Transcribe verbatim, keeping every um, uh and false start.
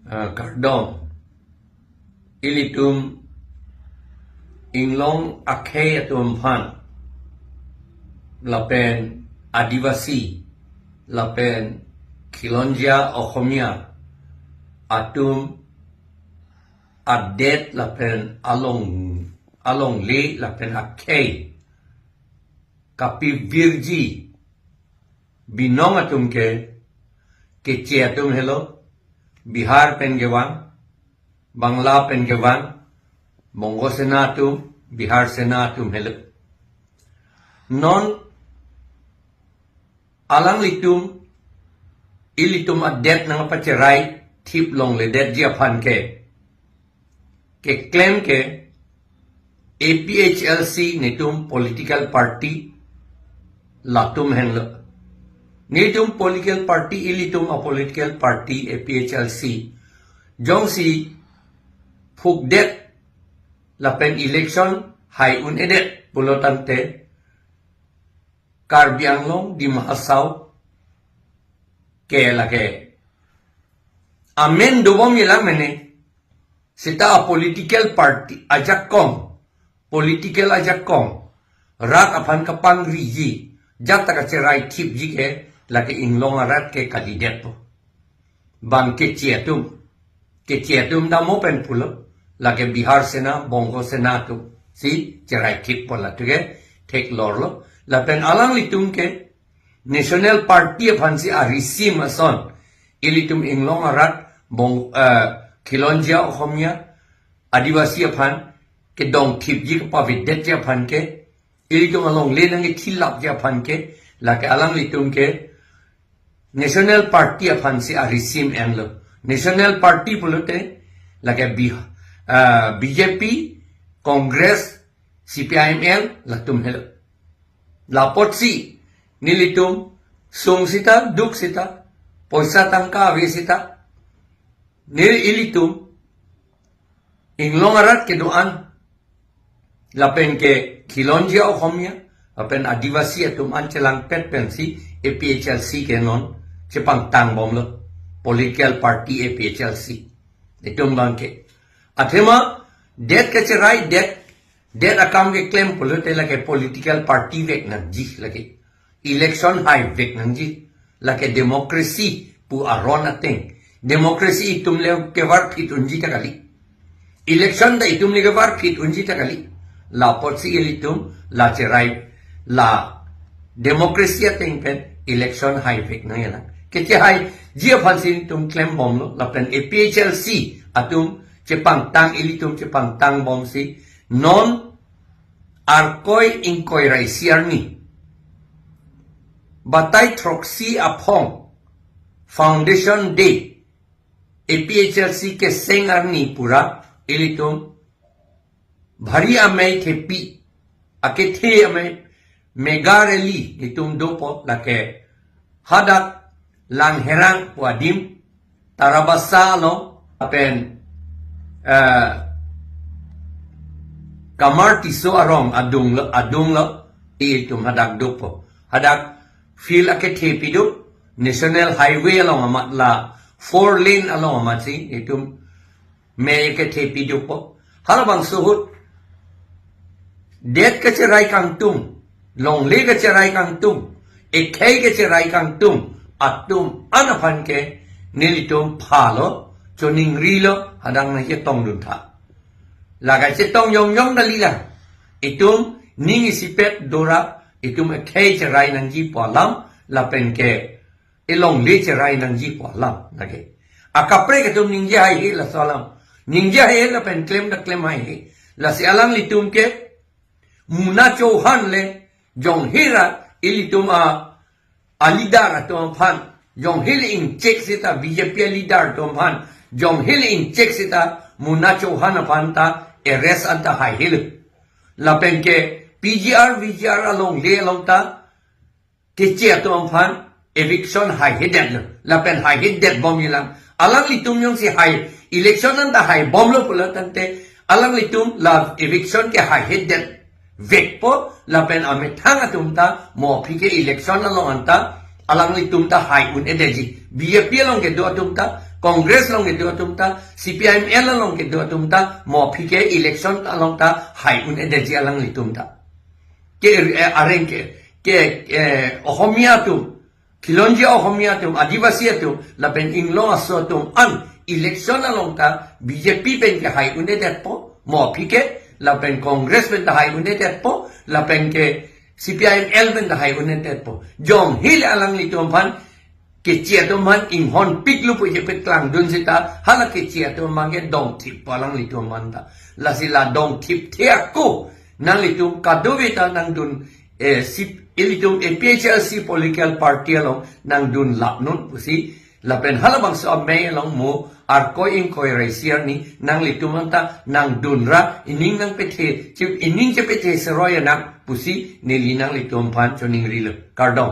Ah, kardom. Ilitum inglong akhei atum aphan lapen Adivasi lapen Khilonjia Oxomiya atum adet lapen along, alongle lapen akhei kapivirji binong atum ke, Keche atum helo, Bihar pen kevang, Bangla pen kevang, Bongo Sena atum, Bihar Sena atum helo. Non alanglitum, ilitum adet nangpacherai thip longledetji aphan ke, keklem ke A P H L C netum political party latum henlo. Netum political party, ilitum a-political party A P H L C jongsi phukdet lapen election hai un-edet pulo tangte Karbi Anglong, Dima Hasao ke lake amen dobom ilang mene. Seta a-political party ajakong, political ajakong, rat aphan kapangriji, jat ta kacherai thipji ke lake inglong arat ke kalidetpo. Bang Keche atum, Keche atum ta mo pen pulo, lake Bihar Sena, Bongo Sena atum si cherai thippo, latum ke theklorlo. Lapen alanglitum ke National Party aphansi arisim ason, ilitum inglong arat, Bong, eh, Khilonjia Oxomiya, Adivasi aphan kedong thipji, kapavedetji aphan ke, ilitum alongle nangkethilapji aphan ke, lake alanglitum ke National Party aphansi arisim enlo. National Party pulote lake B, ah, B J P, Congress, C P I M L latum helo. Lapotsi nelitum sung sita, duk sita, poisa tangka ave sita, neli ilitum inglong arat kedo-an, lapen ke Khilonjia Oxomiya, lapen Adivasi atum an chelangpet pensi A P H L C ke non chepangtang bomlo, political party A P H L C. Itum bang ke. Athema, det kacherai, det, det akam keklem pulote lake political party vek nangji lake. Election hai vek nangji. Lake democracy pu aron ateng. Democracy itum le kevarphit unji ta kali. Election ta itum le kevarphit unji ta kali. Lapotsi ilitum la cherai, la democracy ateng pen election hai vek nangji lang. Keche haiji aphansi itum klem bomlo, lapen A P H L C atum chepangtang, ilitum chepangtang bomsi non Arkoi ingkoi ra isi arni, batai throksi aphong, Foundation Day, A P H L C keseng arni pura, ilitum bhari amei thepi, akethe amei mega rally itum dopo, lake hadak Langherang pu adim, Tarabasa along, lapen, eh, Kamar Tisso arong adunglo, adunglo, itum hadak dopo. Hadak field akethe pido, National Highway along amat, la four lane along amatsi itum mei akethe pidopo. Halabangso ahut det kacherai kangtung, longle kacherai kangtung, ekhei kacherai kangtung atum an aphan ke nelitum phalo, choningrilo, hadak nangchetongdun tha. La kachetong yong yong kalilang. Itum ning isipet dora, itum ekhei cherai nangji pu alam, lapen ke elongle cherai nangji pu alam lake. Akaprek atum ningje haihe laso alam. Ningje haihe lapen klem ta klem haihe. Lasi alanglitum ke Munna Chauhan le jonghera ilitum a, a leader atum aphan, jonghera ingchek seta B J P a leader atum aphan, jonghera ingchek seta Munna Chauhan aphan ta arrest anta haihelo. Lapen ke P G R, V G R alongle along ta Keche atum aphan eviction haihedetlo. Lapen haihedet bom ilang. Alanglitum jongsi hai election anta hai bomlo pulo tangte, alanglitum la eviction ke haihedet vekpo, lapen amethang atum ta mo aphi ke election along anta alanglitum ta hai un-edetji. B J P along kedo atum ta Congress along kedo atum ta, C P I M L along kedo atum ta, mo aphi ke election along ta hai un-edetji alanglitum ta. Ke, eh, areng ke, ke, eh, Ohomia atum, Khilonjia Ohomia atum, Adivasi atum, lapen inglong aso atum an election along ta B J P pen ke hai un-edetpo, mo aphi ke, lapen Congress pen ta hai un-edetpo, lapen ke C P I M L pen ta hai un-edetpo. Jong hile alanglitum aphan, keche atum aphan inghon piklo pu je peklangdun seta, hala keche atum aphan ke dongthippo alanglitum aphan ta. Lasi la dongthipthe ako, nanglitum kadokave ta nangdun, eh, si, ilitum A P H L C political party along nangdun lapnon pusi, lapen halabangso amei along mo arkoi ingkoi ra isi arni nanglitum aphan ta nangdun ra, ining nangpethe, chip ining chepethe seroi anak pusi neli nanglitum aphan choningrilo. Kardom.